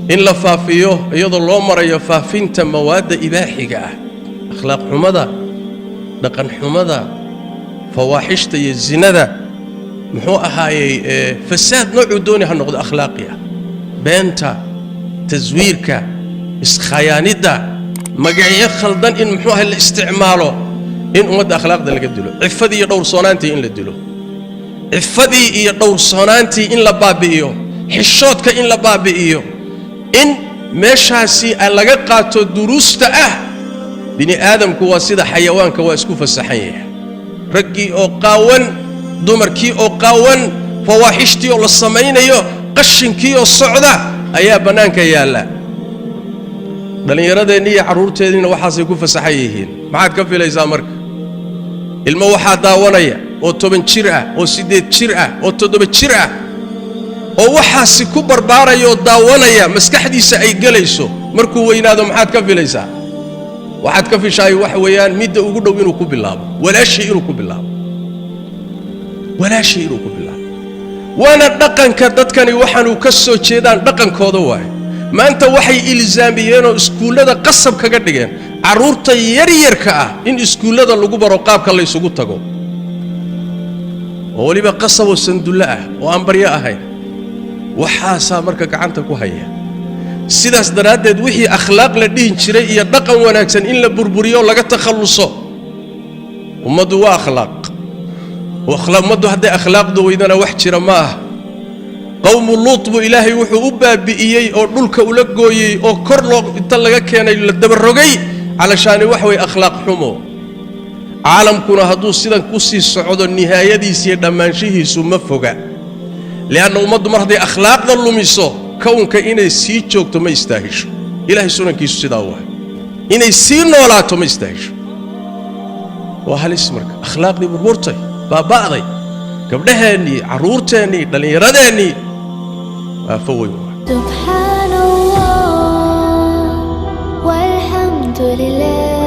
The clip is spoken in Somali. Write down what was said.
In la faafiyo iyadoo loo marayo faafinta mawaadda ibaaxiga ah, akhlaaq xumada, dhaqan xumada, fawaaxishta iyo zinada, muxuu ahaayey, fasaad noocuu dooni ha noqdo akhlaaqi ah, beenta, taswiirka, iskhayaanidda, magacyo khaldan in muxuu ahay la isticmaalo, in ummadda akhlaaqda laga dilo, cifadii iyo dhowrsoonaantii in la dilo, cifadii iyo dhowrsoonaantii in la baabi'iyo, xishoodka in la baabi'iyo, in meeshaasi laga qaato duruusta ah bini aadamku waa sida xayawaanka, waa isku fasaxan yahay, raggii oo qaawan, dumarkii oo qaawan, fawaaxishtii oo la samaynayo, qashinkii oo socda ayaa bannaanka yaalla. Dhallinyaradeenni iyo carruurteenniina waxaasay ku fasaxan yihiin. Maxaad ka filaysaa marka? Ilmo waxaa daawanaya oo 10 jir ah, oo 8 jir ah, oo 7 jir ah, oo waxaasi ku barbaaraya oo daawanaya, maskaxdiisa ay gelayso, markuu weynaado maxaad ka filaysaa? Waxaad ka fishaay waxa weeyaan midda ugu dhow inuu ku bilaabo, walaashii inuu ku bilaabo, walaashii inuu ku bilaabo. Waana dhaqanka dadkani waxaanuu ka soo jeedaan, dhaqankooda waaye. Maanta waxay ilzaamiyeenoo iskuullada qasab kaga dhigeen carruurta yaryarka ah in iskuullada lagu baro qaabka laysugu tago, oo weliba qasaboo sandullo ah oo aan baryo ahayn. Waxaasaa marka gacanta ku haya. Sidaas daraaddeed wixii akhlaaq la dhihin jiray iyo dhaqan wanaagsan in la burburiyo, laga takhalluso. Ummaddu waa akhlaaq. Ummaddu hadday akhlaaqdu weydana wax jira ma ah. Qowmu Luut buu Ilaahay wuxuu u baabi'iyey oo dhulka ula gooyey oo kor loo inta laga keenay la dabarogay calashaani wax way akhlaaq xumo. Caalamkuna hadduu sidan ku sii socdo, nihaayadiisa iyo dhammaanshihiisu ma foga, li'anna ummaddu mar hadday akhlaaqda lumiso, kownka inay sii joogto ma istaahisho. Ilaahay sunankiisu sidaa waay, inay sii noolaato ma istaahisho, waa halis. Marka akhlaaqdii burburtay, baaba'day, gabdhaheennii, carruurteennii, dhallinyaradeenii, aafo weyn waay. سبحان الله والحمد لله.